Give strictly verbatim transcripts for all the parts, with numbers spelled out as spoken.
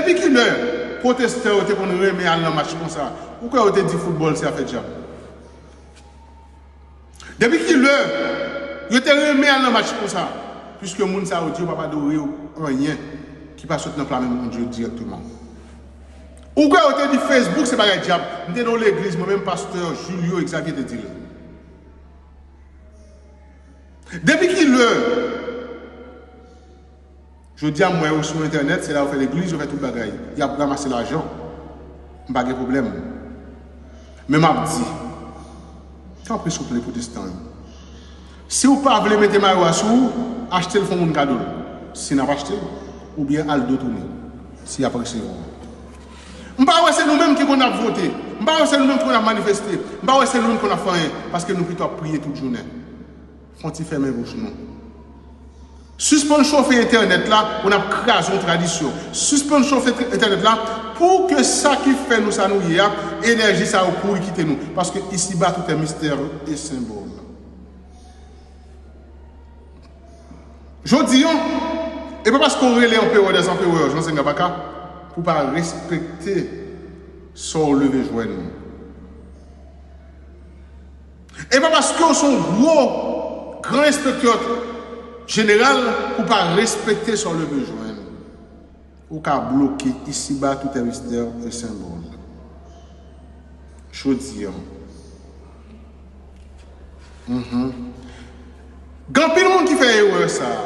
Depi kilè pwotestè yo te konn renmen al nan match konsa? Ou kwè yo te di foutbòl se afè dyab? Depi kilè yo te renmen al nan match konsa? Piske moun sa yo di yo p ap adore anyen ki pa sot nan pla men Bondye dirèkteman. Ou kwè yo te di Facebook se bagay dyab? M te nan yon legliz, mwen menm, pastè Julio Xavier te di l. Depi kilè? Jodi a, m wè yo sou entènèt, se la yo fè legliz, yo fè tout bagay. Y ap ranmase lajan. M pa gen pwoblèm. Men m ap di, tanpri souple, pwotestan yo, si w pa vle mete mayo a sou ou, achte l fè yon moun kado l, si n ap achte l, oubyen al do tounen, si y ap resevwa w. M pa wè se nou menm ki konn ap vote. M pa wè se nou menm ki konn ap manifeste. M pa wè se nou menm ki konn ap fè anyen, paske nou pito ap priye tout jounen. Fè yon ti fèmen bouch nou. Sispann chofe entènèt la pou n ap kraze yon tradisyon. Sispann chofe entènèt la pou ke sa ki fè nou sa nou ye a, enèji sa yo kouri kite nou. Paske isiba tout est mystère et symbole. Jodi an, e pa paske w rele anperè dèz anperè, Jan Senga Paka, pou w pa respekte sa w leve jwenn. E pa paske w se yon gwo gran enspektè jeneral pou w pa respekte sa w leve jwenn. Ou ka bloke isiba tout est mystère et symbole. Jodi an. Mhm. Gen anpil moun ki fè erè sa a.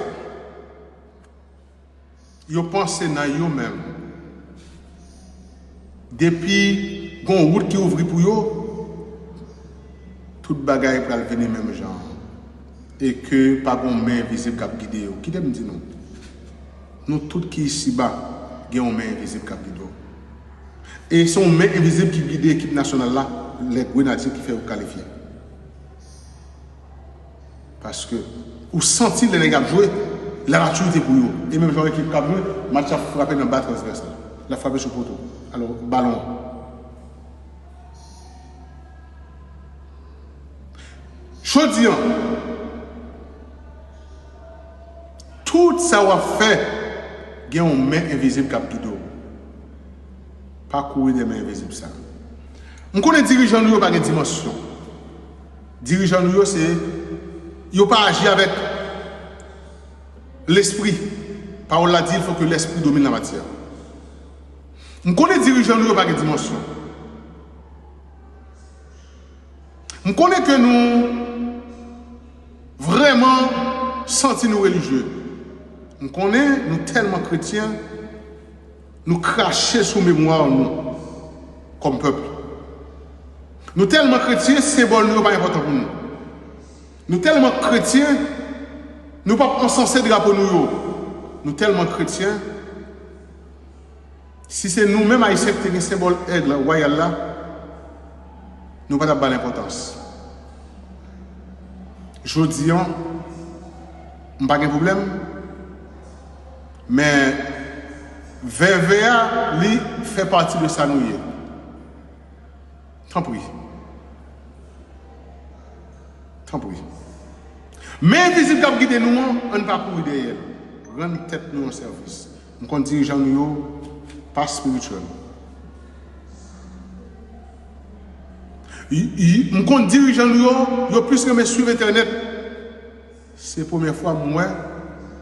Yo panse nan yo menm. Depi gon wout ki ouvri pou yo, tout bagay pral vini menm jan. E ke pa gon men envizib k ap gide yo. Kite m di nou, nou tout ki isiba, gen yon men envizib k ap gide w. E se yon men envizib ki gide ekip nasyonal la, les Grenadiers, ki fè yo kalifye. Paske ou santi lè nèg ap jwe, la matirite pou yo. E menm jan ekip k ap jwe, match ap frape nan ba transvèsal. L ap frape sou poto. Alò, balon an. Jodi an, tout sa w ap fè, gen yon men envizib k ap gide w. Pa kouri dèyè men envizib sa. M konnen dirijan nou yo pa gen dimansyon. Dirijan nou yo se, yo pa aji avèk lespri. Pawòl la di, il faut que l'esprit domine la matière. M konnen dirijan nou yo pa gen dimansyon. M konnen ke nou vrèman santi nou relijye. M konnen nou tèlman kretyen, nou krache sou memwa nou kòm pèp. Nou tèlman kretyen, senbòl nou yo pa enpòtan pou nou. Nou tèlman kretyen, nou p ap ansanse drapo nou yo. Nou tèlman kretyen, si se nou menm Ayisyen ki te gen senbòl èg wayal la, nou pa t ap ba l enpòtans. Jodi an, m pa gen pwoblèm, men vèvè a, li fè pati de sa nou ye. Tanpri. Tanpri. Men envizib k ap gide nou an, ann pa kouri dèyè l. Rann tèt nou yon sèvis. M konn dirijan nou yo pa espirityèl. Y- y- M konn dirijan nou yo, yo plis renmen swiv entènèt. Se premyè fwa m wè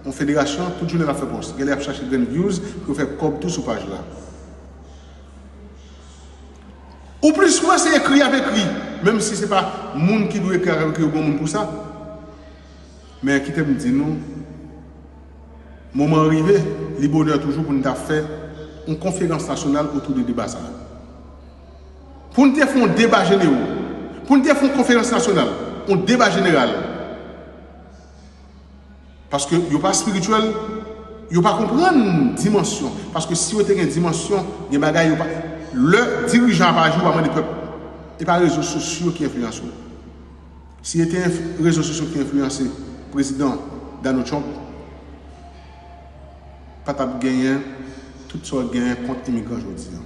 yon federasyon, tout jounen l ap fè pòs. Genlè y ap chache grenn views pou yo fè kòb tou sou paj la. Ou plis wè se ekri y ap ekri, menm si se pa moun ki dwe ekri y ap ekri, yo gen moun pou sa. Men kite m di nou, moman an rive, li bonè toujou pou n ta fè yon konferans nasyonal otou de deba sa a. Pou n te fè yon deba jeneral, pou n te fè yon konferans nasyonal, yon deba jeneral. Paske yo pa espirityèl, yo pa konprann dimansyon. Paske si yo te gen dimansyon, gen bagay yo pa. Lè dirijan ap aji, ou pa mande pèp. E pa rezo sosyo ki enfliyanse w. Si se te enf- rezo sosyo ki enfliyanse prezidan Donald Trump, pa t ap genyen tout sa w genyen kont imigran jodi an.